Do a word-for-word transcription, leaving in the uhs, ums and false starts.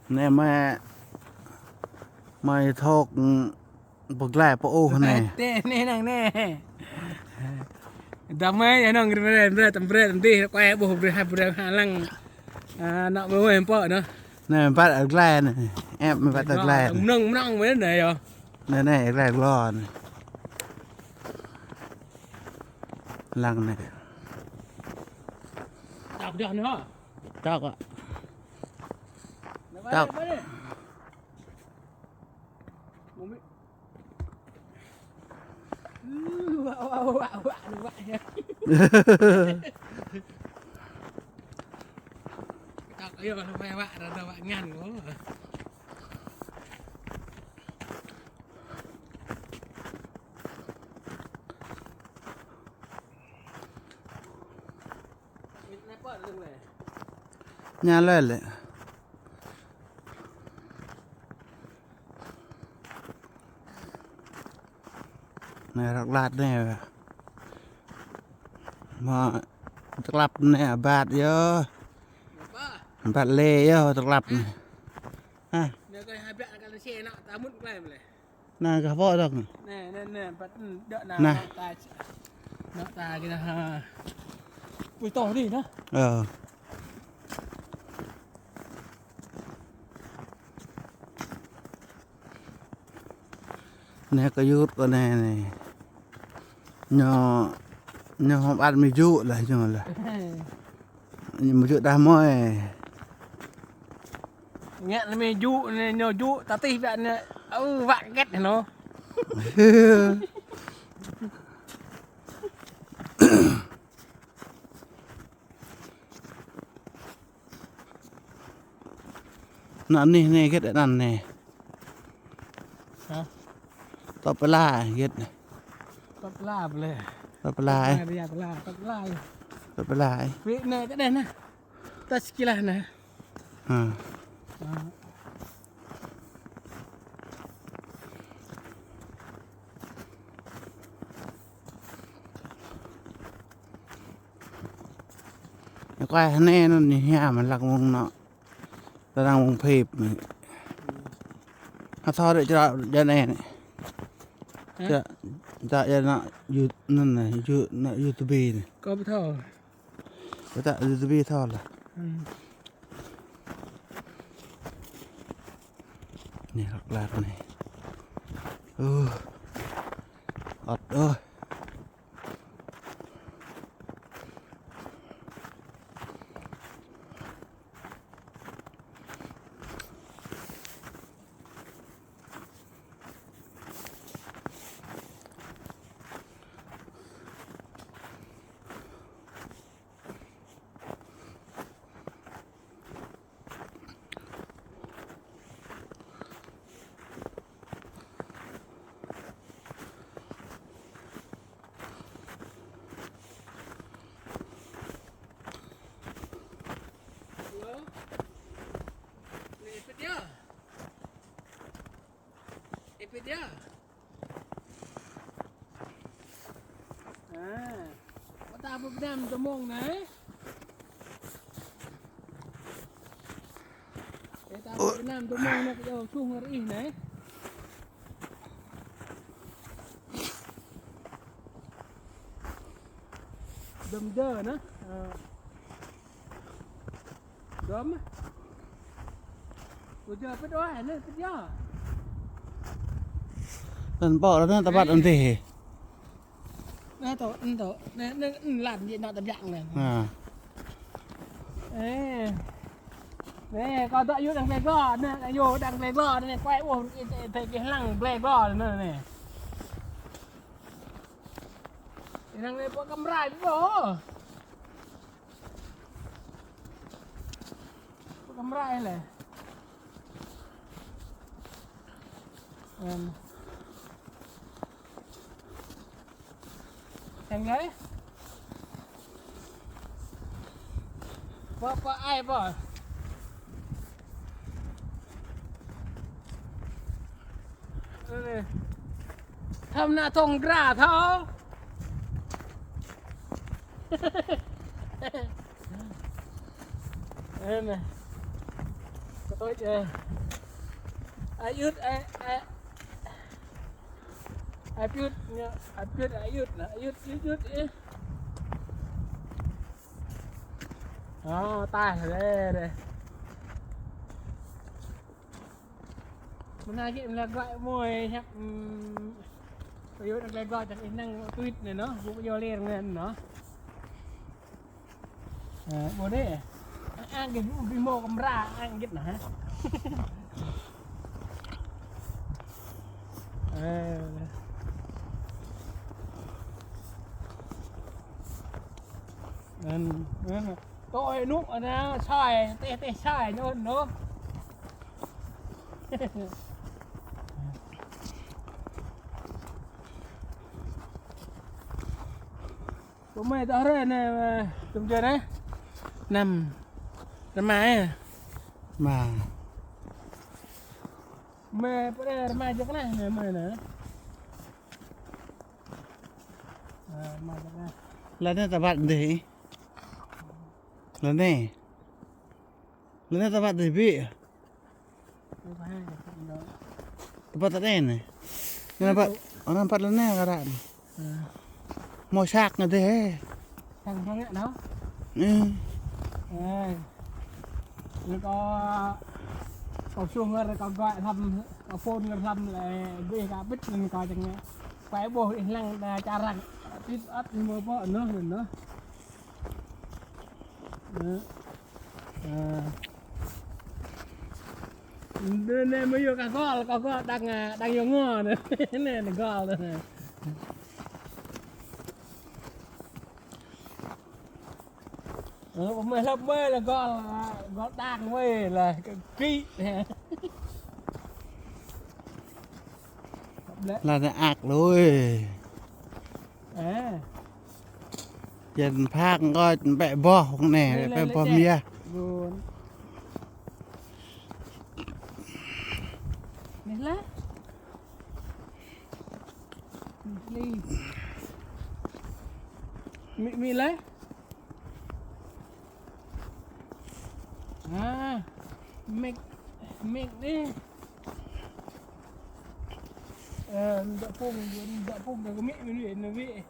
Anai mơi, mơi thok, ư, pơglai pơ-ôh anai. Tê, anai năng anai. Đăm mơi, anŭn brơi, brơi, tăm brơi, tăm dih, kuai ƀuh brơi, hai brơi, hai lăng. A, anŏ mơi, mơi pơ anŭn. Anai, mơi păt glai anai. Ĕp, mơi păt glai. Mơnơ̆ng, mơnơ̆ng mơi anai yơh. Anai, anai, glai glô anai. Lăng anai. Đọc đọc nữa. Đọc ạ. Đọc. Ư, wă, wă, wă, wă, wă, wă. Đọc, ơ, wă, wă, wă, wă, wă, ngăn quá. Ñu lĕ lĕ. Anai rơ̆k lăt anai. Mă tơklăp anai abat yơh. Abat lĕ yơh tơklăp anai. Ha. Anai kơ hai ƀiă kơ lĕ xe nă ta mŭt glai mă lĕ. Anai kơ pô dong. Anai, anai, anai, ƀăt, ư, dŏ anai, anai. Anai ta, anai ta kơ anai, ha. Pui toh dih, anai. Ơ. Anai kơ yut kơ anai, anai. Ñu, ñu hŏm ăt mơjŭ lah, ñu lah. Mơjŭ đah mơi. Ngă anai mơjŭ anai, ñu jŭ, ta tih ƀiă anai, ơ, wă kĕt anai. Anŭn anai, anai, hơget anŭn anai. Hă? Tŏp pla, hơget. Tŏp pla ƀlĕ. Tŏp pla, ơ. Tŏp pla, tŏp pla, tŏp pla. Tŏp pla, ơ. Wĭ anai kơ đeh anai. Tơ̆ skilah anai. Hă. Hă. Ñu kuai hơnai anŭn ñu hiam lăk mơ̆ng anŏ. Tơdang mơ̆ng phep anai. Hă thâo dĕ čră jă anai anai. Hă? Čră, čră jă anŏ You-, anŭn anai, You-, anŏ YouTube anai. Kâo ƀu thâo. Kâo čră YouTube thâo lah. Ư. Anai rơ̆k lăt anai. Ơ. Ăt ôh. Hello? Anai ipit yơh. Ipit yơh. A, pơtă pơbơnăm tơmông anai. Pơtă pơbơnăm tơmông anai kơ yua sung rih anai. Dơm dơ anai. Ơ. Dơm. Ơ, jơ pơđuaĭ anai, pơđuaĭ. Anŭn ƀô̆ anŭn tơpăt anŭn dih. Anai tŏ, anŭn tŏ. Anai, anai, anŭn lăn djai anŏ tơbiă anai. Ha. Ê. Anai, kâo dŏ yua đang glai glô, anai, yua đang glai glô, anai, kuai ƀuh, ih, ih, ih, ih lăng glai glô, anai, anai. Ih lăng anai, pô kamrai, pô. Pô kamrai lĕ. Em. Em gái. Pô, pô, ai pô. Anai. Thăm na thong gra thâo. Anai. Ôi, ơ. Ai ướt, ai, ai. Ai piut, ai piut, ai ướt, ai ướt, ướt, ướt, ơ. Ơ, tai rồi đây, đây. Bữa nay chị là gọi môi hep, ừm, ví dụ là gọi cho cái năng tweet này nó, cũng vô liền này nó. Ơ, bơ đê. Ăn cái bơ bơ mô kamera ăn gĭt nă hă. Ơ. Ăn, ăn. Tôi nụ nă, sai, tê, tê sai nụ, nụ. Bơ mơi tơ rơi nă, tơm jơ nă. Năm. Rơma ơ. Rơma. Mơi pơ rơma jơk nă, nă mơi nă. Ơ, rơma jơk nă. Lăi nă ta ƀăt dih. Lăi nă. Lăi nă ta ƀăt dih ƀiă. Tơpă tơđen anai. Anŭn păt, anŭn păt lơnai kơ ră anai. Ơ. Hmâo săk ngă dêh. Săk ngă dêh. Ơ. Ơ. Anai kâo, kâo suh ngă kâo gơ̆ hlăm, kâo phone ngă hlăm lĕ dêh kơ ƀĭt anŭn kâo čang ngă. Pơai ƀuh ih lăng đa čar răng. Ƀĭt ăt mơ̆ pơ anŭn anŭn. Ơ. Ơ. Anai, anai mơ̆ yua kơ gol, kơ gol đang, ơ, đang yua ngô anai. Anai, anai gol anai. Ơ, mơi hlăp mơi lĕ gol, ơ, gol đang mơi lĕ kơ kĭ. Lăi nă ak lui. Ơ. Jăn phak ngŏ bĕ boh hŏng anai, anai, bĕ anai, boh anai. Mia. Bun. Anai lah. Anai. Mi, mi lah. Ha, mik, mik anai. Ơ, dŏ phung, dŏ phung kơ mik, mik, mik, mik.